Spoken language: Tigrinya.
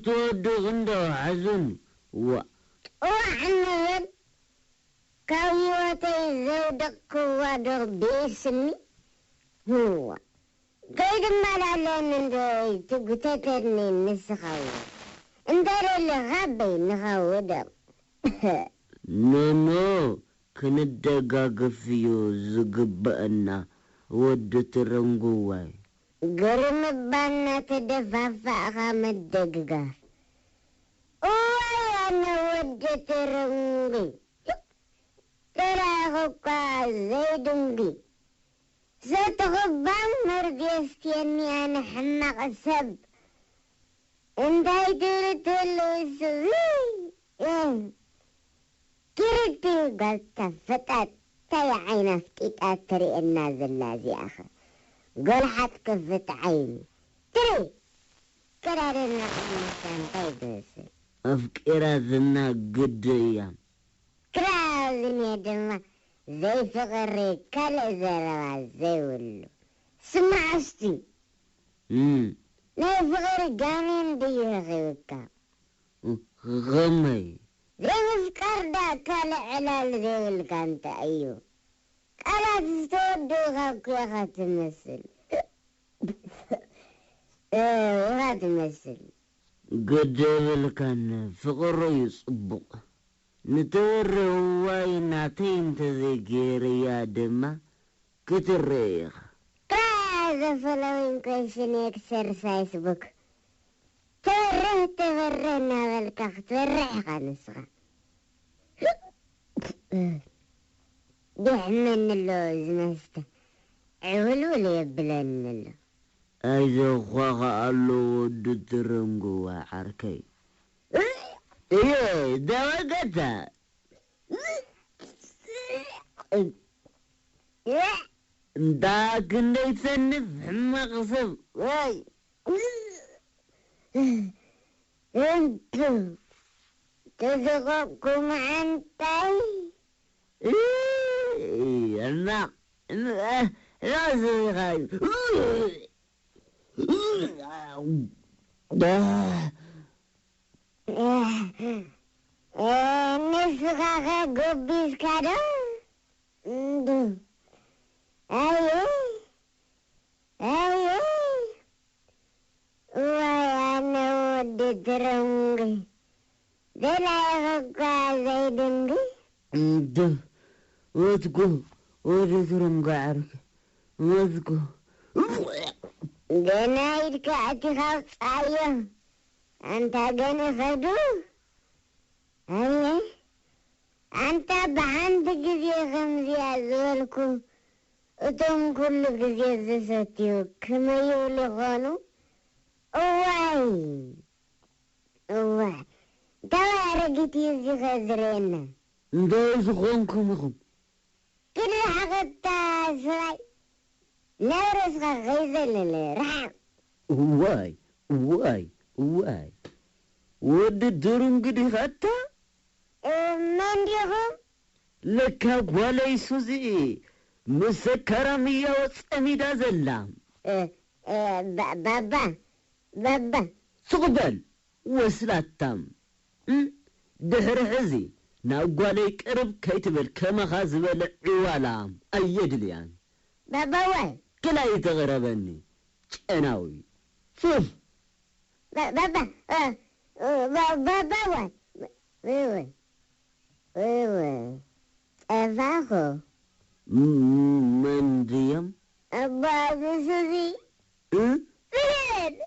ትወድቕ እንዶ ሓዙን። ዋ። ጥዋዕ እንበል፣ ካብ ህይወተይ ዘውደቕክዋ ዶ ብኢስኒ? ህዋ። ከይድመላለኒ እንዶ ትጉተተኒ ንስኻ እውን። እንተደለኻ በይንኻ ውደቕ። ኖኖ፣ ክንደጋገፍ እዩ ዝግበአና ወዲ ትረንጉዋይ። ግርም እባ እናተደፋፋእኻ ምድግጋፍ። እዋይ ኣነ ወዲ ትርንጉ። ተራኺብካ ዘይድንጉ። ሰትኹባን መርዚ የስትየኒ ኣነ ሕማቕ ሰብ። እንታይ ትብል ትህሉ እሱ? እህ። ክርክቲ ጓል ተፈጣጣይ ዓይና ኣፍጢጣ ትርእየና ዘላ እዚኣኸ። ጎልሓት ክፍት ዓይኒ። ትሪ! ከዳደና ቀሚሳ እንታይ ትመስል? ኣፍቂራትና ግዲ እያ። ክራዝንየ ድማ ዘይፍቕሪ ካልእ ዘረባ ዘይብሉ። ስማዕ እስቲ። እም። ናይ ፍቕሪ ጋኔን ድዩ ረኺብካ? ኸመይ? ዘይምፍቃር ደኣ ካልእ ዕላል ዘይብልካ እንታይ እዩ? ቃላት ዝተወድኡኻ እኮ ኢኻ ትመስል። እ፣ ኢኻ ትመስል። ግዲ የብልካን፣ ፍቕሪ እዩ ጽቡቕ። ንተወሪ እዋይ ናተይ እንተዘይገይረያ ድማ ክትርኢ ኢኻ። Try the following question exercise book. ተበርህ ተበርህ እናበልካ ክትበርሕ ኢኻ ንስኻ። የሕመኒ ኣሎ እዚ መስተ። ዕውልውል የብለኒ ኣሎ። ኣይዞኻ ከኣሎ ወዲ ትርንጉዋ ዓርከይ። እየ ደወገታ። እንዳ ክንደይ ትሰንፍ ሕማቕ ሰብ። ወይ። እንቱ ተዘቐቅኩ መዓንጣይ። ሕማቕ። ሕማቕ ሰብ ኢኻ። ንስኻኸ ጎቢዝካ ዶ? እንዱ። ኣየ፣ ኣየ። እዋይ፣ ኣነ ወዲ ትረንጉ። ደላይኸ እኳ ዘይድንጉ። እንዱ። ወትኩ፣ ወዲ ትረንጉ ዓርከይ። ወትኩ። ገና ኢድካ ኣቲኻ ኣውጽኣዮ። ኣንታ ገን ይኸዱ። ኣየ፣ ኣንታ ብሓንቲ ግዜ ከምዚኣ ዝበልኩ፣ እቶም ኩሉ ግዜ ዝሰትዩ ከመይ ይብሉ ይኾኑ? እዋይ፣ እዋይ፣ እንታይ ኣረጊት እዩ እዚ ኸ ዝርእየና? እንታይ ዝኾንኩም ኢኹም? ክድርሓቐካ ስራይ፣ ናብ ርእስኻ ከይዘለለ ርሓቕ። እዋይ፣ እዋይ፣ እዋይ። ወዲ ድሩንግ ዲኻ ኣታ? እ፣ መን ዲኹም? ለካ ጓለይ ሱዚ ምስ ሰካራም እያ ጸሚዳ ዘላ። እ፣ እ፣ ባ-፣ ባባ፣ ባባ። ስቕ በል። ወስላታም። እም፣ ድሕሪ ሕዚ ናብ ጓለይ ቅርብ ከይትብል፣ ከማኻ ዝበለ ዕዋላ ኣየድልያን። ባባዋይ። ክላይ ተቕረበኒ፣ ጨናዊ። ሱፍ። ባ-፣ ባባ፣ እ፣ እ፣ ባ-፣ ባባዋይ። እወ፣ እወ፣ ጠፋኹ። ም-፣ መን ድዮም? ኣባ ሱዚ። እ? ፍሬድ።